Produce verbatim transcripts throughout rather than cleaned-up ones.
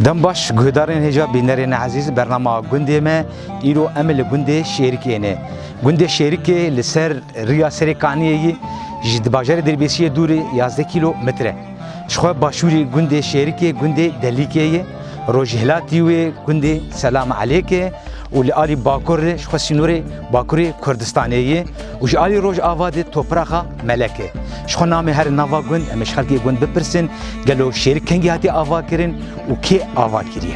Dem baş, guhdarên hêja, bînerên ezîz, bernama gundê me, îro em li gundê Şêrikê ne. Gundê Şêrikê li ser riya Serê Kaniyê yî, ji di bajarê Dirbêsiyê dûr e yazdeh kîlometre. Ji xwe başûrê gundê Şêrikê gundê Delîkê ye, rojhilatî wê gundê Selam Elêk e û li alî bakur re ji xwe sînorê Bakurê Kurdistanê ye û ji alî rojava de topraxa Melek e. Ji xwe namê her nava gund, em ê ji xelkê gund bipirsin, gelo Şêrik kengî hatiye avakirin û kê ava kiriye?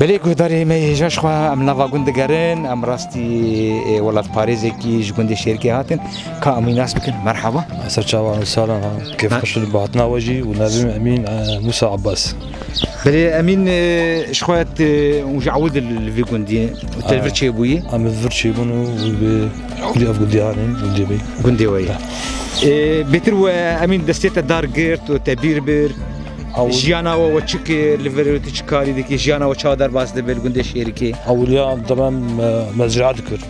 Belê guhdarê me hêja, ji xwe em nava gund digerin, em rastî, e, welatparêzekî ji gundê Şêrikê hatin. Ka em wî nas bikin, merhaba. Ser çavan û salam ha. Kêf Ha. xweş li bahatina we jî û navê min Emîn, e, Mûsa Abbas. Belê Emîn, e, ji xwe te, û ji ewil de li vî gundî, û te li vir çêbûyî? Em li vir çêbûn û wî bi ewilî ev gundî hanîn, gundê me. Gundê we ye. Ha. E, bêtir we Emîn destê te dar girt û te bîr bir. Ewil- Jiyana we, we çi kir, li vir tu çi karî dikî, jiyana we çawa derbas dibe li gundê Şêrikê? Ewiliya em, me, me ziraat dikir.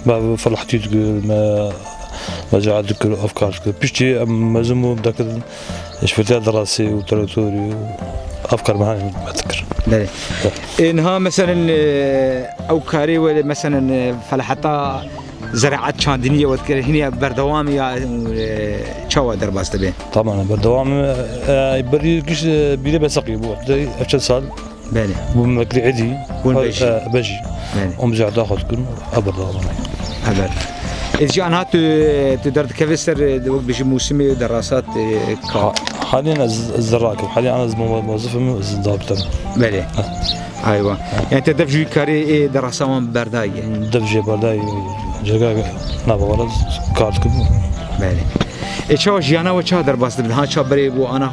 Me felahtî dikir, me, me ziraat dikir, ev kar dikir. Piştî em mezin bûn, dikir, ji fetiya derasê û traktorî û ev kar me hanî me dikir. Belê. Ê, niha meselen, e, ew karê we, meselen, e, felaheta zeraet çandiniyê we dikir, hinî berdewam e ya, e, çawa derbas dibe? Tamam, berdewam e, e, berî giş, e, bîrê beseqî bû. Ev çend sal Belê. Bû mekrî Edî. Bûn E, bejî. e, bejî. Belê. Em ziyada xwe dikin, eber da bana. Eber. Ê, ji anha tu, tu derdikevê ser, e, wek bêjî mûsimê de rasat, e, ka. Ha-, halên ez, ez zirakim. Halên ez mo-, mozifim, ez dabtem. Belê. Ha. Aywa. Yani te dev jûyî karê ê derasa wan berdayî. Dev jê berdayî. Cega nava wala kar dikim. Belê. Ê, çawa jiyana we çawa derbas dibin? Ha, ça berê bû ana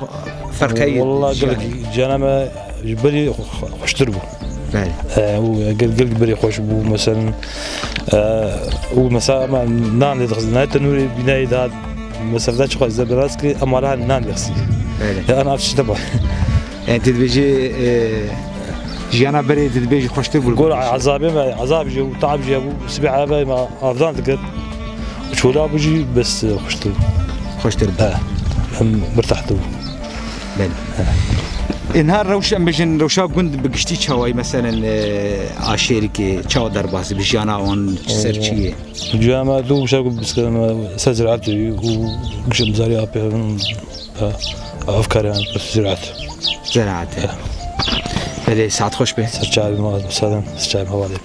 ferqeyî Walla jiyanê? Gelek jiyana me Ji berî xwe-, xwe-, xweştir bû. Belê. E, û gel, gel berî xweş bû, meselen, e, û mesela em nan lê dixistin, nayê tenûrê bînayê dihat, mesela da çi xwest de biraz ki, em wala nan lê xistin. Belê. Ya, an av tişt teba. Yani tu dibêjî, e, jiyana berê tu dibêjî xweştir bû. Gor ezabê me, ezab jî û taab jî bû, sibê ebe me avdan dikir. Çola bû jî bes, e, xweştir bû. Xweştir bû. He, em mirtah dibû. Belê. Ê, niha rewş, em bêjin, rewşa gund bi giştî çawayî, meselen, e, a Şêrikê çawa derbas dibe, jiyana wan ser çi ye? Ciyana me du wişa ku biskeme ser ziraetê û gişem zarî apê min, e, ev kare yan ziraet. Ziraet. E. Belê, saet xweş be. Ser çavê me, ser çavê me hevalê.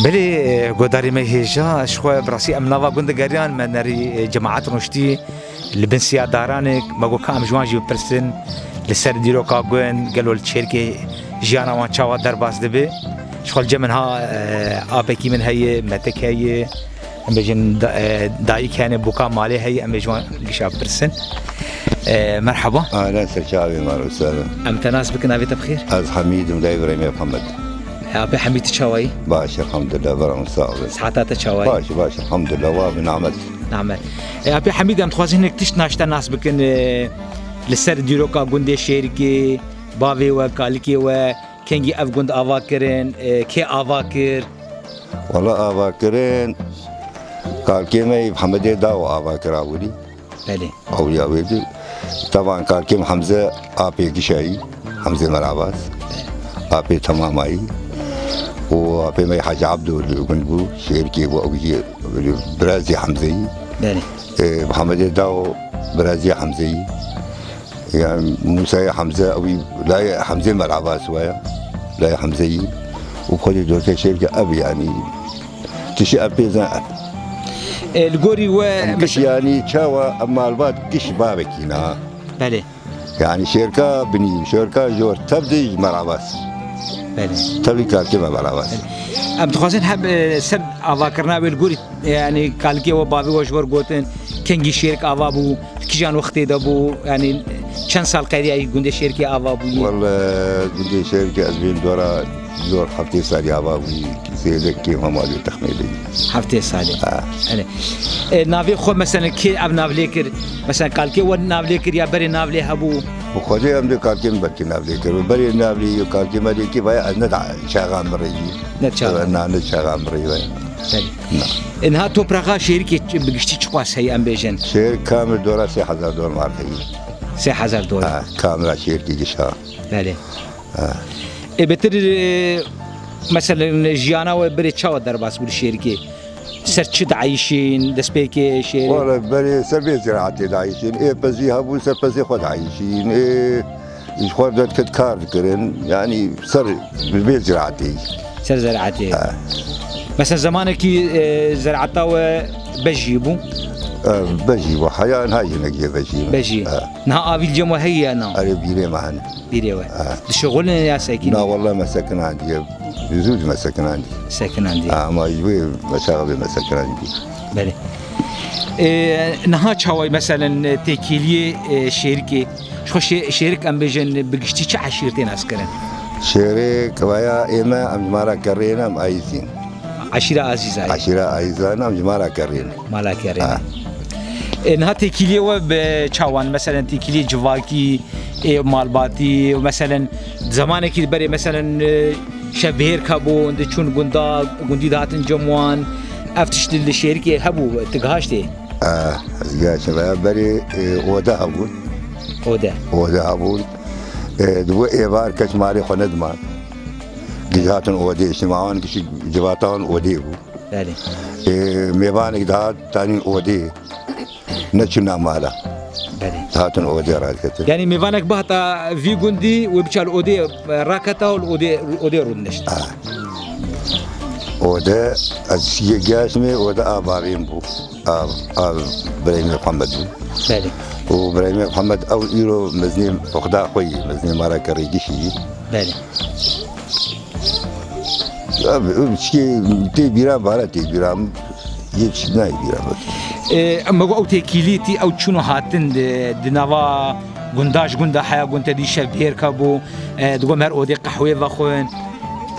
Belê, e, godarî me hêja, ji xwe bi rastî em nava gund digeriyan, me nerî, e, cemaet rûniştî li bin siya daran e, me got ka em ji wan jî bipirsin, li ser dîroka gund, gelo li Çêrkê jiyana wan çawa derbas dibe. Ji xwe li cem min ha, e, apekî min heye, metik heye, em bêjin da-, e, dayik hene, boka malê heye, em ê ji wan gişa bipirsin. E, merhaba. Ahlen, ser çavê me, rûsel. Em te nas bikin, navê te bi xêr? Ez Hemîd im, dayê birê me Mihemed. E, apê Hemîd, tu çawa yî? Baş, elhamdulillah, beram, sax be. Siheta te çawa yî? Baş, baş, elhamdulillah, wa bi nimet. Nimet. E, apê Hemîd, em dixwazin hinek tişt naşte nas bikin, e, Li ser dîroka gundê Şêrikê, bavê we, kalikê we, kengî ev gund ava kirin, e, kê ava kir? Wala ava kirin, kalkê me Hemedê Daw ava kir awilî. Belê. Awilî awê dî. Tevan kalkê me Hemze apê gişayî, Hemzê Merabas. Apê temamayî. Û apê me Hacî Ebdo li gund bû, Şêrikê bû, ew jî birazî Hemzeyî. Belê. E, Hemedê Daw birazî Hemzeyî. Yani Musayê Hemze, ew layê Hemzê Merabas waya. Layê Hemzeyî. Û xwedê doke Şêrikê ev yani. Tişî ev pê zan ev. E, li gorî we em giş mesela yani çawa em malbat giş bavekî na. Belê. Yani Şêrika binî, Şêrika jor tev de ji Merabas. Belê. Tevî kalkê me Merabas. Belê. Em dixwazin hem, e, ser avakirina wê li gorî, e, yani kalikê we bavê we ji we gotin, kengî Şêrik ava bû, di kîjan wextê de bû, yani çend sal qediya gundê Şêrikê ava bûye? Welle gundê Şêrikê ez bên dora zor heftê salî ava bûye, zêde kêm hemalî texmê de. Heftê salî. Ha. Belê. E, navê xwe mesela kê ev nav lê kir? Mesela kalkê we nav lê kir ya berê nav lê hebû? Bi xwedê em dê kalkê min belkî nav lê kir. Berê nav lê yo kalkê me lê kir vaya ez ne da çaxa min rê yî. Ne çaxa. Na, ne çaxa min rê vaya. Belê. Na. E, niha topraxa Şêrikê bi giştî çiqas heye em bêjin? Şêrik kamil dora sê hezar dolar markeyî. Sê hezar dolar. Ha, kamila Şêrikê giş ha. Belê. Ha. E, betir, e, mesela jiyana we berê çawa derbas bû li Şêrikê? Ser çi diayîşîn, destpêkê Şêrê? Wala berê ser vê ziraetê diayîşîn. Ê pezî hebû, ser pezê xwe diayîşîn. Ê ji xwe derket kar dikirin. Yani ser vê ziraetê. Ser ziraetê. Ha. Mesela zemanekî, e, ziraeta we bejî bû? E, bejî bû. Heya niha jinek jê bejî. Bejî. Ha. Niha avî li cem we heye ya na? Erê bîrê me hene. Bîrê we. Ha. Dişixulin ya sekinî? Na, welle me sekinandiye. Zû me sekinandiye. Sekinandiye. Ha, ama ji wê meşaxa bê me sekinandiye. Belê. E, niha çaway meselen têkîliyê, e, Şêrikê? Ji xwe Şê-, Şêrik em bêjin bi giştî çi eşîrtê nas kirin? Şêrik veya ême em ji mala kerrê ne, em ayîzîn. Eşîra Azîzayê. Eşîra Azîzayê ne, em ji mala kerrê ne. Mala kerrê ne. Ha. E, niha têkîliyê we bi çawan? Meselen têkîliyê civakî, ê malbatî, û meselen zemanekî berê, meselen, e, şevbihêrka bûn, diçûn gunda, gundî dihatin cem wan. Ev tişt li Şêrikê hebû, tu gihaştê? Ah, ez gihaştim. Berê, e, ode hebûn. Ode. Ode hebûn. E, di bo êvar kes malê xwe nediman. Giş hatin odê, işte, mawan kişi civata wan odê bû. Belê. E, mêvanek dihat tanîn odê. Neçûna mala. Belê. Dihatin odê radiketin. Yani mêvanek bihata vî gundî, wê biça li odê, e, raketa û li odê, odê rûdinişt. Ah. Ode, ez yê gihaştimê, ode a bavên bû. A, a Birahîmê Muhammed bû. Belê. Û Birahîmê Muhammed ew îro mezinê oxda xwe yî, mezinê mala kerrê gişî yî. Belê. Abi, ev çikê tê bîra, bara tê bîra. Yê çi nayê bîra bik. E, me got ew têkîlî tî, ew çûn û hatin di, di nava gunda ji gunda heya gund te dî şevbihêrka bû, e, digot em her odê qehwê vexwin.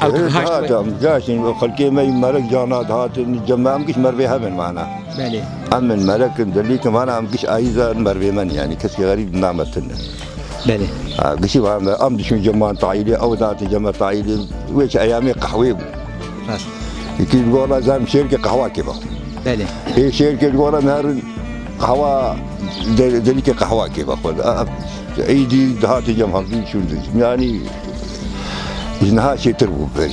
Ew tu gihaşt we? Dihatin, em gihaştin, xelkê me yî merek cana dihatin, cem me em giş mervê hev in mana. Belê. Em in merek in, delîk in mana, em giş ayîza in mervê me ne, yani kesekî xerîb name tune. Belê. Ha, gişî van em diçûn cem wan tayîlê, ew dihatin cem me tayîlê, wê çi eyamê qehwê bû. Rast. Yekî digot, "Wela zanim Şêrikê qehwa kê vexwe." Belê. Ê Şêrikê digot, "Wela em herin qehwa, de-, delîkê qehwa kê vexwe." A, a, êdî dihatin cem hevdû çûn diçûn. Yani, ji niha çêtir bû berî.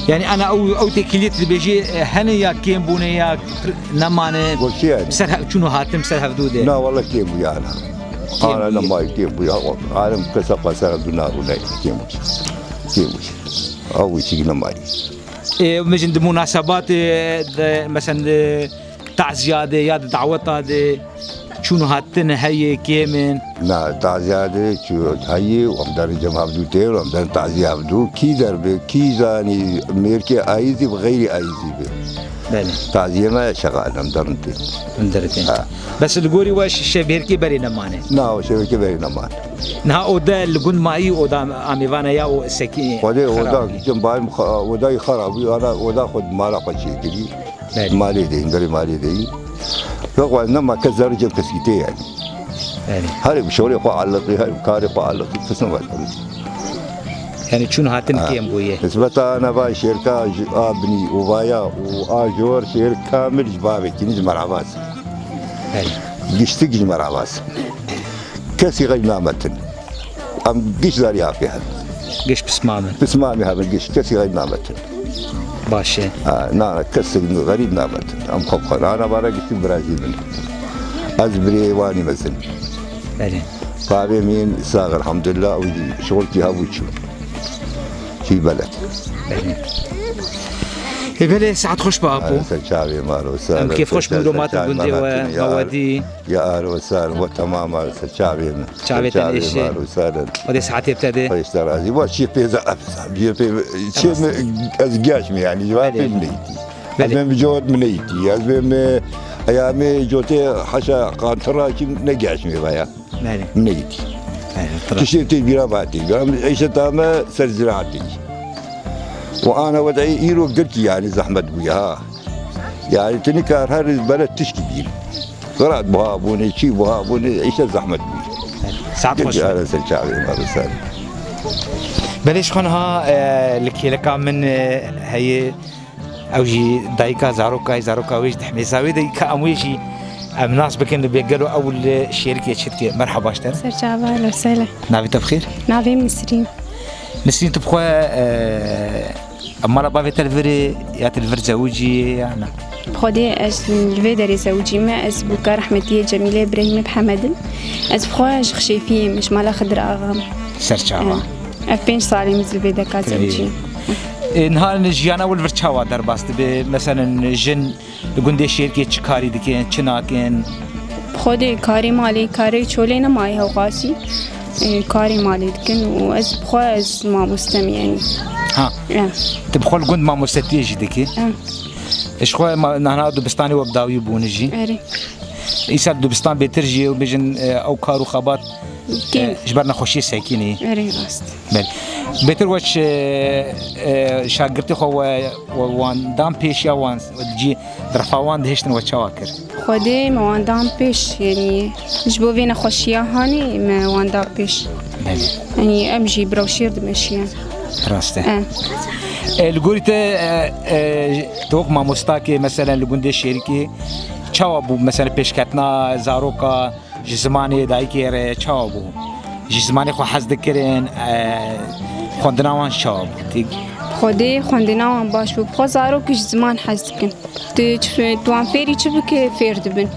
Yani, ana ew, ew têkiliyet dibêjî, e, hene ya kêm bûne ya pir-, nemane? Goşiye. Ser hev-, çûn û hatin ser hevdû de. Na, wela kêm bû ya ana. Kêm bû. Ana nemayî kêm bû ya. Alem kesa xwe ser hevdû narûne, kêm bû. Kêm bû. Ew çîk nemayî. Ê, mijin di munasebatê de, mesela di taziya de ya di daweta de çûn û hatin heye kêm in? Na, taziya de çû heye, em derin cem hevdû tê, em derin taziya hevdû. Kî derbe, kî zanî mêrkê ayîzî bi, xeyrî ayîzî bi. Belê. Taziyê me şexal, em derin tê. Em derin tê. Ha. Bes li gorî we şevbêrkê berê nemane? Na, o şevbêrkê berê nemane. Niha ode li gund mayî, oda amêvane ya o sekî. Xwedê oda cem bayim xa-, odayî xera bû, ana oda xwe mala xwe çêkirî. Belê. Malê de, hinderê malê de yî. Yok, ez nema kes zerrê cem keskî tê yani. Belê. Her bi şolê xwe eliqî, her bi karê xwe eliqî, kesin wet. Yani çûn hatin kêm bûye. Nisbeta nava şêrka ji a binî û vaya û a jor şêr kamil ji bavekî ji merhavas. Belê. Giştik ji merhavas. Kesî xeş nametin. Em giş zarî afê hebin. Giş pismam in. Pismamî hebin giş. Kesî xeş nametin. Baş e. Ha, na, kesî xerîb nametin. Em xwe xwe. Ana bara giştik birazî bin. Ez birê wanî mezin. Belê. Bavê min sax elhamdulillah, ew jî şixulkî hebû çû. Çî belet. Belê. Ê belê, saet xweş be apo. Ser çavê maro ser. Em kêf xweş bûn do matin gundê we, me wedî. Ya aro ser we, temam aro ser çavê min. Çavê te neşê. Maro ser. Xwedê saetê te de. Xweş te razî. Wa çi pêza, çi pê, çi ez geç mi yani, ji va pê min neytî. Ez bêm cot min neytî. Ez bêm, e, eyamê cotê haşa qantira kim ne geç mi vaya. Belê. Neytî. Belê. Tiştê tê bîra vatê. Em îşeta me ser ziraatê. Û ana wedayê îro girtî yani zehmet bûye ha. Yani tu nikar her bere tişkî bîn. Ziraat buha bûne, çî buha bûne, îşte zehmet bûye. Saet xweş. Ara ser çavê me ser. Belê ji xwe niha, e, li kêleka min, e, heye. Ew jî dayika zaroka ye, zaroka wê jî dihmêza wê de ka em wê jî em nas bikin, li bê gelo ew li şêrikê çi dike. Merhaba ji te. Serçava, ehle sehlen. Navê te bi xêr? Navê min Nisrîn. Nisrîn, tu bi xwe, e, mala bavê te li vir e, ya tu li vir zewicî yê ya na? Bi xwedê ez li vê derê zewicî me, ez bûka rehmetiyê Cemîlê Birehîmê Mihemed im. Ez bi xwe ji Xişêfiyê me, ji mala Xidir Axa me. Serçava. Ev pênc salê min li vê deka zewicî me. E, niha li jiyana we li vir çawa derbas dibe? Meselen jin li gundê Şêrkê çi karî dikin, çi nakin? Xwedê karê malê, karê çolê nemaye hewqasî. E, karê malê dikin û ez bi xwe ez mamoste me yani. Ha. Ya. Tu bi xwe li gund mamosetiyê jî dikî? Ya. Ji xwe ma-, nahna dibistanê we bi dawî bûne jî. Erê. Îsal dibistan bêtir jî û bêjin, e, ew kar û xebat, e, Kêm. Ji ber nexweşiyê sekinî. Erê rast. Belê. Bêtir we çi, e, e, şagirtê xwe we, we wan dan pêş ya wan cî di refa wan dihiştin we çawa kir? Xwedê me wan dan pêş, yanî ji bo vê nexweşiya hanê me wan dan pêş. Belê. Yanî em jî bi rewşêr dimeşiyan. Rast e. E. E, li gorî te, e, e, tu wek mamostakê, meselen li gundê Şêrikê çawa bû, meselen pêşketina zaroka ji zimanê dayikê re çawa bû? Ji zimanê xwe hez dikirin, e, xwendina wan çawa bû? Tê- Xwedê xwendina wan baş bû. Bi xwe zarok ji ziman hez dikin. Tu çi fe-, tu wan fêrî çi bike fêr dibin.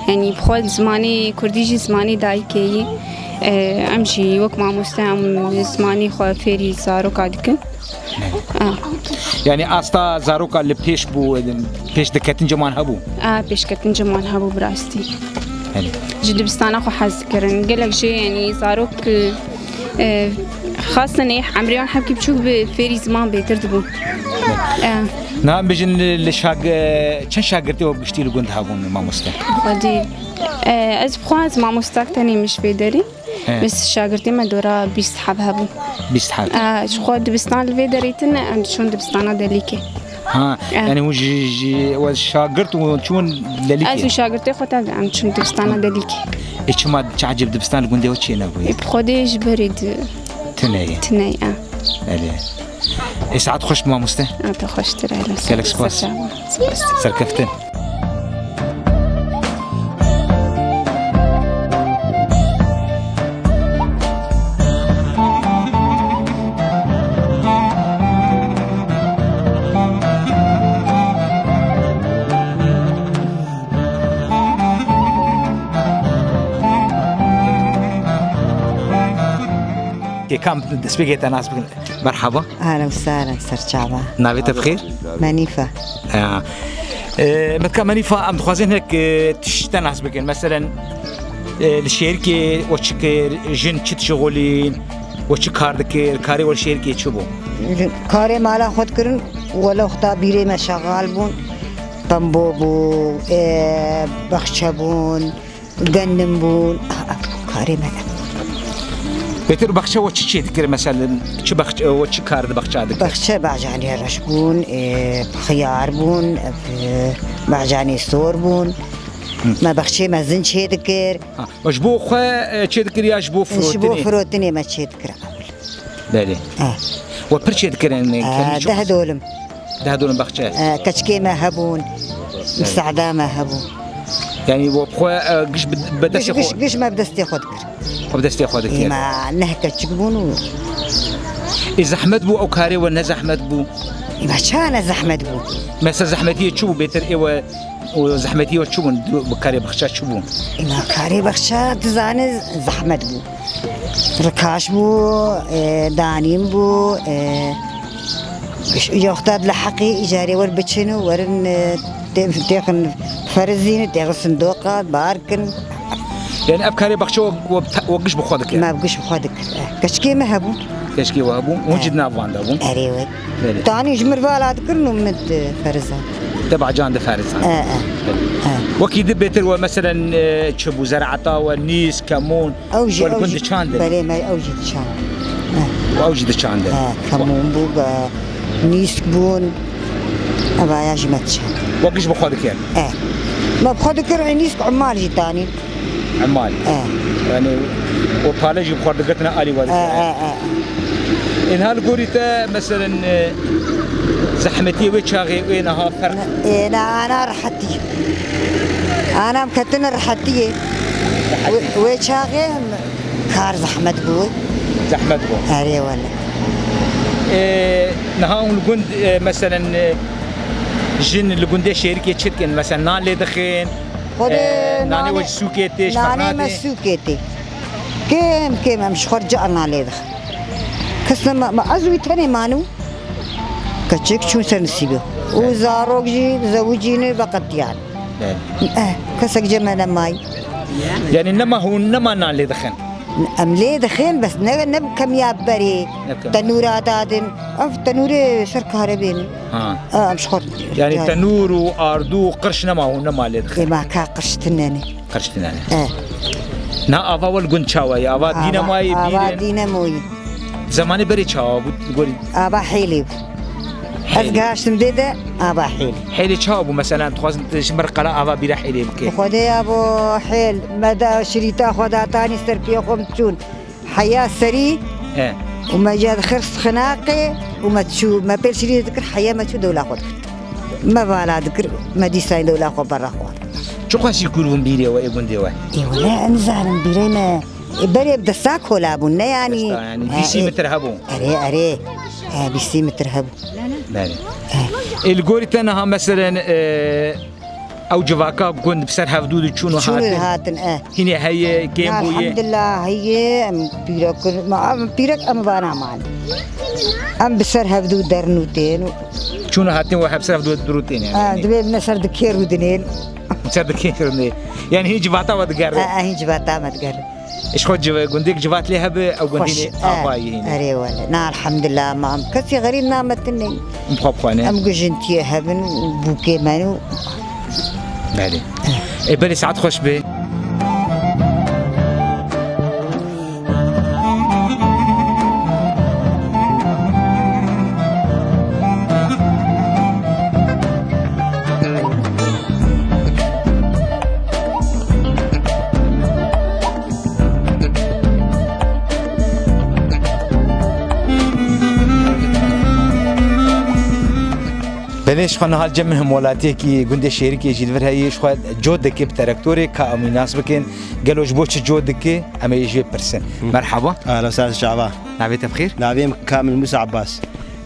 Yanî bi xwe zimanê kurdî jî zimanê dayikê yî. E, em jî wek mamoste em zimanê xwe fêrî zaroka dikin. Ah. Yani asta zaroka li pêş bû, pêş diketin ceman hebû? A, pêşketin ceman hebû bi rastî. Yani. Ji dibistana xwe hez dikirin. Gelek jê yanî zarok, e, xastin ê emrê wan hebkî biçûk bi fêrî ziman bêtir dibûn. E, Niha em bêjin li, li şag-, çend şagirtê we bi giştî li gund hebûn mamoste? Xwedî. E, ez bi xwe ez mamostak tenê min ji vê derî. He. Bes şagirtê me dora bîst heb hebûn. Bîst heb. E, ji xwe dibistan li vê derê tine, em diçûn dibistana Delîkê. Ha, Eh. Yani hûn ji, ji we şagirt û çûn Delîkê? Ez û şagirtê xwe te em çûn dibistana Delîkê. Ê çima çi ecêb dibistan li gundê we çênebûye? Ê, bi xwedê ji berê di Tune ye. Tune ye. Belê. Ê saet xweş mamoste. Ata xweştir e. Gelek spas. Serkeftin. Ê kam destpêkê te nas bikin. Merhaba. Ahlen û sahlen, serçava. Navê te bi xêr? Menîfe. Ya. E, Metka Menîfa, em dixwazin hinek, e, tişt te nas bikin. Meselen, e, li şêrikê we çi kir, jin çi dişixulîn, we çi kar dikir, karê we li şêrikê çi bû? Karê mala xwe dikirin, wele wexta bîrê me şexal bûn, pembo bû, e, baxçe bûn, gendim bûn. Ah, ah, karê me ne. Bêtir baxçe we çi çê dikir, meselen, çi baxçe, we çi kar di baxçe dikir? Baxçe bacanê reş bûn, e, xiyar bûn, e, bacanê sor bûn. Me bexçê mezin çê dikir. Ha, we ji bo xwe, e, çê dikir ya ji bo firotinê? Ji bo firotinê me çê dikir ewil. Belê. E. We pir çê dikirin, e, E, kemî çi deh dolim. Deh dolim bexçe? E, keçikê me hebûn, misada me hebû. Yanî we bi xwe, e, giş bi, bi destê xwe? Giş, giş me bi destê xwe dikir. Xwe bi destê xwe dikir. Îma neh keçik bûn û Ê, zehmet bû ew karê we, ne zehmet bû? Îma ça ne zehmet bû? Mesela zehmetiyê çi bû bêtir ê we, û zehmetiyê we çi bûn? Du-, bi karê bexça çi bû? Îma karê bexça dizane zehmet bû. Rikaş bû, e, danîn bû, e, yoxta li heqî îcarê wer biçin û werin, e, tê-, têxin ferizîn, têxin sindoqa, bar kin. Yani ev karê baxçe we, we, we giş bi xwe dikir? Me giş bi xwe dikir, e. Keçikê me hebûn. Keçikê we hebûn, hûn jî di nav van de bûn? Erê we. Belê. Tanî ji mir vala dikirin û min di ferizan. Te bacan di ferizan. E, e. Belê. E. Wekî di bêtir we, meselen, e, çi bû? Zeraeta we, nîsk, kemûn, Ew jî, we li ew gund jî, diçandin? Belê, me ew jî diçand. Eh. Ew jî diçandin? Eh, kemûn bû, be, nîsk bûn, evaya jî me diçand. We giş bi xwe dikir? Eh. Me bi xwe dikir, ê nîsk umal jî tanîn. Umal? Eh. Yani, o pale jî bi xwe digirtine alî we dikir? Eh, eh, eh. Ê niha li gorî te, meselen, e, zehmetiyê wê çaxê wê niha ferq? Ê, na, ana rehetî. Ana em ketine rehetiyê. Rehetî. Wê, wê çaxê em kar zehmet bû. Zehmet bû. Erê wele. E, niha hûn li gund, e, meselen, e, jin li gundê Şêrikê çi dikin? Meselen, nan lê dixin? Xwedê, e, nanê we ji sûkê tê, ji Fernadê? Nanê me sûkê tê. Kêm kêm em ji xwe re cihana lê dixin. Kes nema, ma ez wî tenê manû. Keçik çûn ser nisîbê. Û zarok jî zewicîne veqetiyan. Evet. Eh, kesek cem me nemayî. Yani nema hûn nema nan lê dixin? Em lê dixin, bes ne, ne bi kemiya berê. Ne bi kemiya. Tenûra dadin. Ev tenûrê ser karebê ne. Ha. Ah, em ji xwe re Yani tenûr û ardû û qirş nema hûn nema lê dixin? Ê, ma ka qirş tune ne. Qirş tune ne. Eh. Na ava we li gund çawa ye? Ava dîne mayî, bîr in? Ava dîne moyî. Zemanê berê çawa bû, li gorî? Ava hêlê bû. Ez gihaştim dê de ava hêlê. Hêlê çawa bû? Mesela, dixwazin ji me re qala ava bîra hêlê bike. Xwedê ya bo hêl, me da şirîta xwe datanî ser piyê xwe çûn. Heya serî. He. Û me jê dixist xinaqê û me çû, me pêl şirî dikir, heya me çû dewla xwe dikir. Me vala dikir, me dîsayî dewla xwe berra xwar. Çiqas jî kûr bûn bîrê we, ê gundê we? Ê wele, em nizanin bîrê me. Ê, berê bi desta kola bûn, ne yanî? Desta, yanî, e, bîsî e, metre hebû? Erê, erê. E, bîsî metre hebû. Belê. E. Ê, li gorî te niha, meselen, e, ew civaka gund bi ser hevdû diçûn û hatin? Çûn û hatin, e. Hînê heye, kêm bûye? Elhamdulillah heye, em pîrek, ma em pîrek em vana mal. Em bi ser hevdû derin û tên û çûn û hatin we hep ser hevdû dirû tên yani. E, dibê ne ser dikêr û dinên. Ser dikêr û dinên. Yani hîn civata we digerin? E, e, hîn civata me digerin. Ji xwe civ-, gundek civat lê hebe, ew gundî ne, e, avayî hîne. Erê wele. Na, elhamdulillah, ma em kesî xerîb nametin ne. Em xwe bi xwe ne. Em gujintiyê hebin û bûkê me û Belê. Ê, belê, saet xweş be. Belê, ji xwe niha li cem min hemwelatiyekî gundê Şêrikê jî li vir heye, ji xwe cot dike bi traktorê, ka em wî nas bikin. Gelo ji bo çi cot dike, em ê ji wê pirsin. Hı. Merhaba. Ahlen, sar çava. Navê te bi xêr? Navê min Kamil Musa Abbas.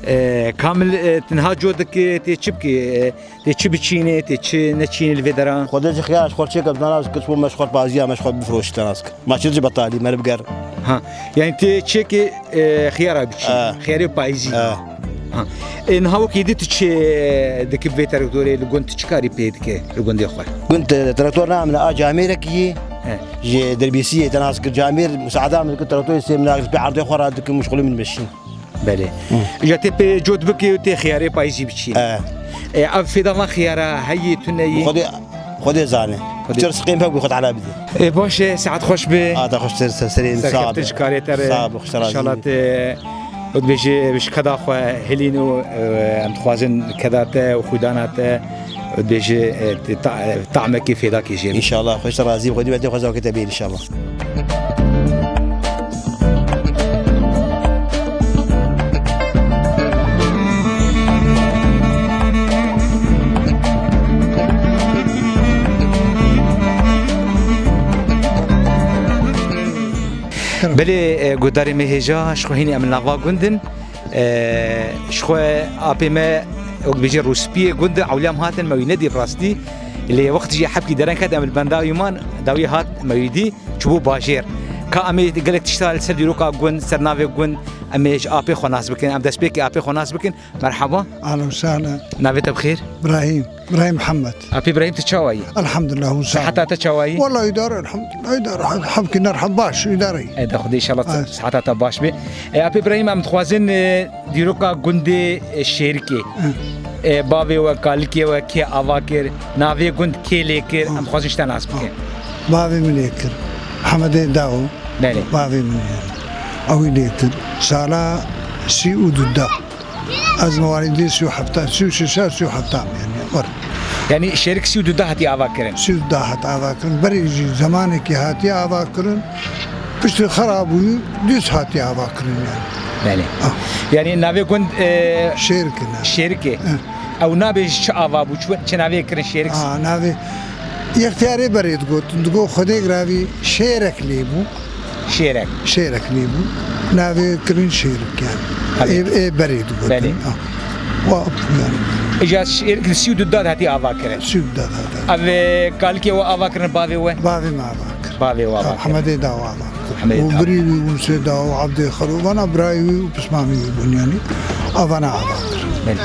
Ee, Kamil, e, tu niha cot dike, tê çi bike? E, Tê çi biçînê, tê çi neçînê li vê dera? Xwedê ji xiyar ji xwe çêke, dana ez kir, ji bo me ji xwe paziya me ji xwe bifroşî, te nas kir. Ma çi ji betalî, me li biger. Ha, yani tê çêkê, e, xiyara biçî, e, xiyarê payîzî. E. Ha. E, niha wekî dî tu çi dikî bi vê traktorê li gund, tu çi karî pê dike li gundê xwe? Gund, e, traktor namine a camêrekî yê, he, ji derbîsiyê, te nas kir, camêr musaada min dikir, traktorê sê min agir pê erdê xwe radikim, muşxulê min meşîn. Belê. Hı. Îja tê pê cot bikê û tê xiyarê payîzî biçî. E. E, ev fêda van xiyara heyê tune yê? Xwedê, Xwedê zane. Xwedê. Çir siqêm pek bi xwe Teala bide. E, baş e, saet xweş be. A, te xweştir, ser serê min, sağ be. Serkeftin ji karê te re. Sağ be, xweş razî. İnşallah te, wek dibêje, ji keda xwe hilîn û, e, em dixwazin keda te û xwîdana te Dibêje, e, ta-, e, tamekî fêdakî jê. Înşallah, xweş razî, xwedî betê xwe zakê te bêr înşallah. Belê, e, guhdarê me hêja, ji xwe hînî em li nava gund in. E, ji xwe apê me, wek dibêje, rûspiyê gund e, ewliya em hatin, me wî nedî bi rastî. Lê wext jî hebkî dereng ket, em li benda wî man, dawî hat, me wî dî, çûbû bajêr. Ka em ê gelek tişta li ser dîroka gund, ser navê gund, em ê ji apê xwe nas bikin, em destpêkê apê xwe nas bikin. Merhaba. Ahlen we sahlen. Navê te bi xêr? Brahîm. Brahîm Mihemed. Apê Brahîm, tu çawa yî? Elhamdulillah, hûn sağ olun. Siheta te çawa yî? Walla îdare, elhamdulillah, îdare. Hemkî nerha baş, îdare. E, da Xwedê înşallah. Ay. Siheta te baş be. E, apê Brahîm, em dixwazin, e, dîroka gundê, e, Şêrikê. Hı. E, bavê we, kalikê we kê ava kir, navê gund kê lê kir, Hı. em dixwazin ji te nas bikin. Bavê min lê kir. Hemedê Daw. Belê. Bavê min yani. Ew lê kir. Sala sî û du da. Ez mewalîdê sî û heft, sî û şeş, sî û heft im yani. Were. Yani Şêrik sî û du da hatiye ava kirin? Sî û du da hat ava kirin. Berê jî zemanekî hatiye ava kirin. Piştî xera bûyî, dîs hatiye ava kirin yani. Belê. Ah. Yani navê gund, e, Şêrik e. Şêrik e. Eh. Ew nabê ji çi ava bû, çi, çi navê kirin Şêrik? Ah, navê Yextiyarê berê digot, digot Xwedê giravî şêrek lê bû. Şêrek. Şêrek lê bû. Navê kirin Şêrik yani. Tabii. Ê, ê berê digotin. Belê. Ha. Wa, yani. Îca Şêrik li sî û du da hatî ava kirin. Sî û du da hatî. Ev, e, kalikê we ava kirin, bavê we? Bavê me ava kir. Bavê we ava Ha, kir. Hemedê Daw ava kir. Hemedê Û Daw. Birî wî, Ûnsê Daw, Abdê Xero, vana birayê wî û pismamî wî bûn yani. Evana ava kir. Belê.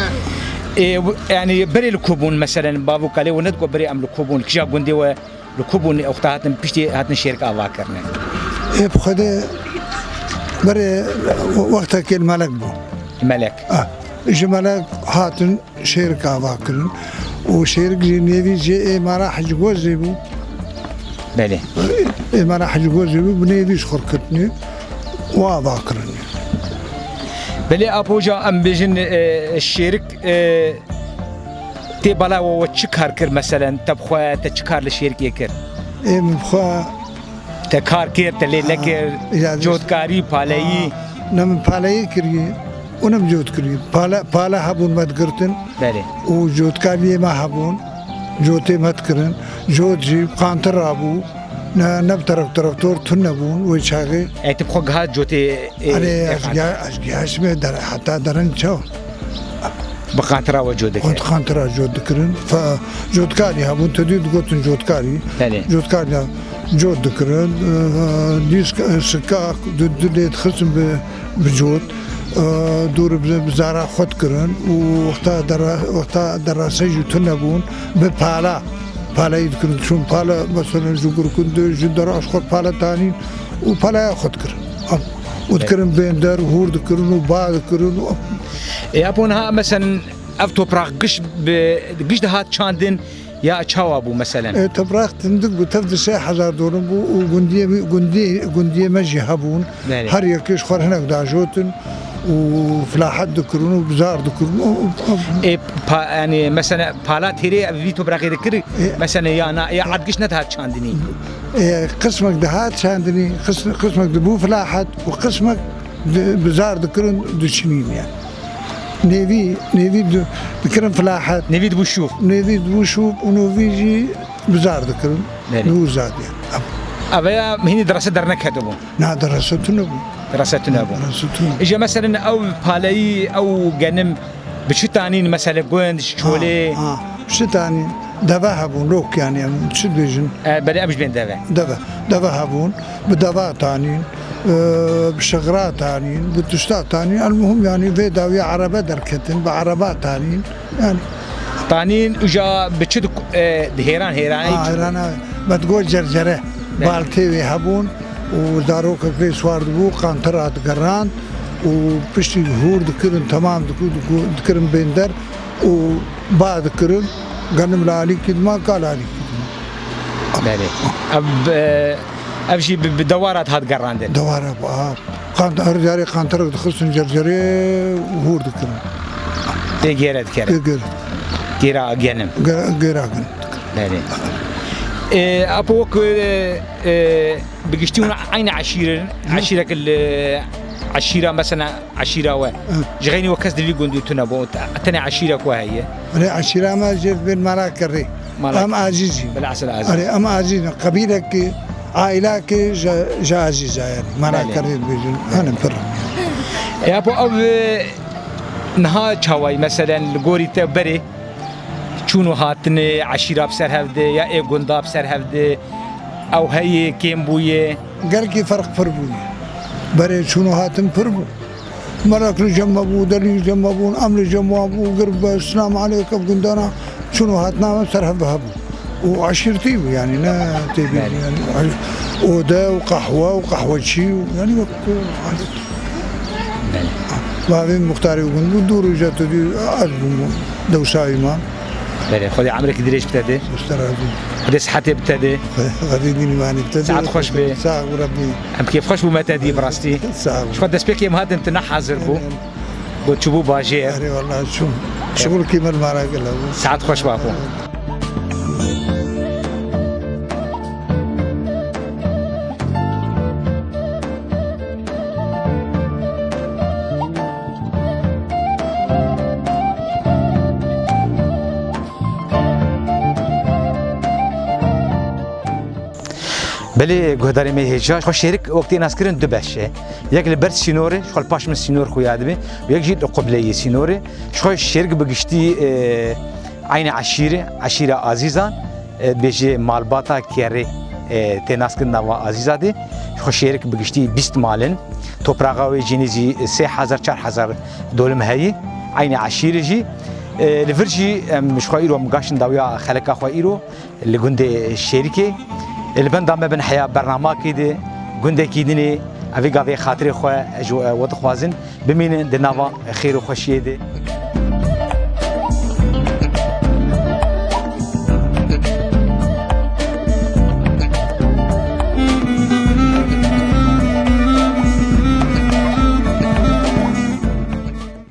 E, w-, yani berê li ku bûn, meselen, bav û kalê we nediko berê em li ku bûn, kija gundê we li ku bûn, wexta hatin piştî hatin Şêrik ava kirine? Ê bi Xwedê berê we-, wextekê li Melek bû. Melek. Ah, ji Melek hatin Şêrik ava kirin. Û Şêrik jî nêvî jê ê mala Hecgozê bû. Belê. Ê mala Hecgozê bû, bi nêvî ji xwe kirtinê û ava kirin. Belê, Apo Hoca, em bêjin, e, Şêrik, e, tê bala we, we çi kar kir meselen? Te bi xwe, te çi kar li Şêrikê kir? Ê min bi xwe Te kar kir, te lê Ha, nekir, ya, cotkarî, paleyî? Ha, ne min paleyî kiriye û ne min cot kiriye. Pale, pale hebûn me digirtin Belê. û cotkariyê me hebûn. Cotê me dikirin. Cot jî qantir rabû. Ne, ne bi terek-, terektor tune bûn wê çaxê. E, tu bi xwe giha cotê, e, Erê, e, ez qantir. giha-, ez gihaşime der-, heta derin çaw. Bi qantira we cot dikir. Qant-, qantira cot dikirin. Fe-, cotkarî hebûn, te dî digotin cotkarî. Belê. Cotkarî cot dikirin. E, dîsk, e, sikak, du, du lê dixistin bi, bi cot. E, dûr bi, bi zara xwe dikirin. Û wexta dera-, wexta derasê jî tune bûn. Bi pala. Palayî dikirin. Çûn pala, mesela, ji gurkun de, ji dera ji xwe pala tanîn û palaya xwe dikirin. Û dikirin bênder, hûr dikirin û ba dikirin û E, Apo, niha, meselen, ev toprak giş bi, giş dihat çandin ya çawa bû, meselen? E, toprak tindik bû, tev di sê hezar dorin bû û gundiyê, gundiyê, gundiyê me jî hebûn. Belê. Her yekê ji xwe hinek dajotin û filahet dikirin û bizar dikirin û, û, E, pa-, yani, mesela, pala têrê ev vî topraqê dikir, E, mesela, ya na, ya erd giş nedihat çandinî? E, qismek dihat çandinî, qis-, qismek dibû filahet û qismek di-, bizar dikirin, diçinîn yani. Nêvî, nêvî di-, dikirin filahet. Nêvî dibû şûx. Nêvî dibû şûx û nêvî jî bizar dikirin. Belê. Dibû zad yani. Ev ya hînî direse derneketibû. Na, direse tune bû. Direse tune bû. Direse tune. Îja meselen ew paleyî, ew genim bi çi tanîn, mesele gund, çolê? Ha, ha. Bi çi tanîn? Deve hebûn, lok yani, em çi dibêjin? E, belê, em ji bên deve. Deve. Deve hebûn. Bi deva tanîn, e, bi şixra tanîn, bi tişta tanîn. El muhim yani vê dawiya erebe derketin, bi ereba tanîn. Yani. Tanîn uca bi çi dik-, e, di hêran hêranê Ha, çi? Hêrana, me digot cercere. Belê. Baltê wê hebûn û zarokek lê swar dibû, qantira digerand û piştî hûr dikirin, temam diku-, diku-, dikirin bênder û ba dikirin, genim li alîkî dima, kal alîkî dima. Belê. Ev, e, ev jî bi, bi dewara dihat gerandin? Dewara, ha. Qant-, her carê qantirek dixistin cercerê û hûr dikirin. Tê gêre dikere. Tê gêre. Gêra Genim. Ge-, Gêra Genim. Belê. E, apo wek, e, e, bi giştî hûn eynî eşîr in. Hı. Eşîrek li eşîra mesela eşîra we. Hı. Ji xeynî we kes di vî gundî tune bû. Te-, tenê eşîrek we heye. Erê, eşîra me jê dibên Mala Kerrê. Mala Em Azîz in. Bila Esel Azîz. Erê, em Azîz in. Qebîlek, aîlek ji, ji Azîz a yani. Mala Belê. Kerrê dibêjin. Belê. Henin pir. E, apo ev, e, niha çawayî meselen li gorî te berê çûn û hatinê eşîra bi ser hev de ya ê gunda bi ser hev de ew heye kêm bûye? Gelkî ferq pir bûye. Berê çûn û hatin pir bû. Merek li cem me bû, delî li cem me bûn, em li cem wan bû, girb be, silam aleyk, ev gundana çûn û hatina me ser hev bi hev bû. Û eşîrtî bû yani, ne têbî Belê. Yani, ode û qehwe û qehweçî û yani wek, e, adet. Belê. Bavê muxtarê gund bû, dû roja tu dî ez bûm, dewsayî man. Belê, Xwedê emrek dirêj bide de. Xwedê sihetê bide de. Xwedê dînî manî bide de. Saet xweş be. Sağ ol Rebî. Em kêfxweş bûme te dî bi rastî. Sağ ol. Ji xwe destpêkê em hatin tu ne hazir bû. Belê. Got çûbû bajêr. Erê wallah çûm. Şixulkî min mara gila bû. Saet xweş be apo. Belê guhdarê me hêja, xwe şêrik wek tê naskirin du beş e. Yek li ber sînorê, xwe li paş min sînor xuya dibe, û yek jî li qubleyê sînorê. Xwe şêrik bi giştî, e, eynî eşîrê, eşîra Azîzan, e, bêjê malbata Kerê, e, tê naskirin nava Azîza de. Xwe şêrik bi giştî bîst mal in. Topraxa wê jî nêzî sê hezar, çar hezar dolim heyî. Eynî eşîrê jî. E, li vir jî em ji xwe îro em gaşin dawiya xeleka xwe îro. Li gundê Şêrikê. Li benda me bin heya bernamakê de gundekî din ê, evê gavê xatirê xwe ji we dixwazin bimînin di nava xêr û xweşiyê de.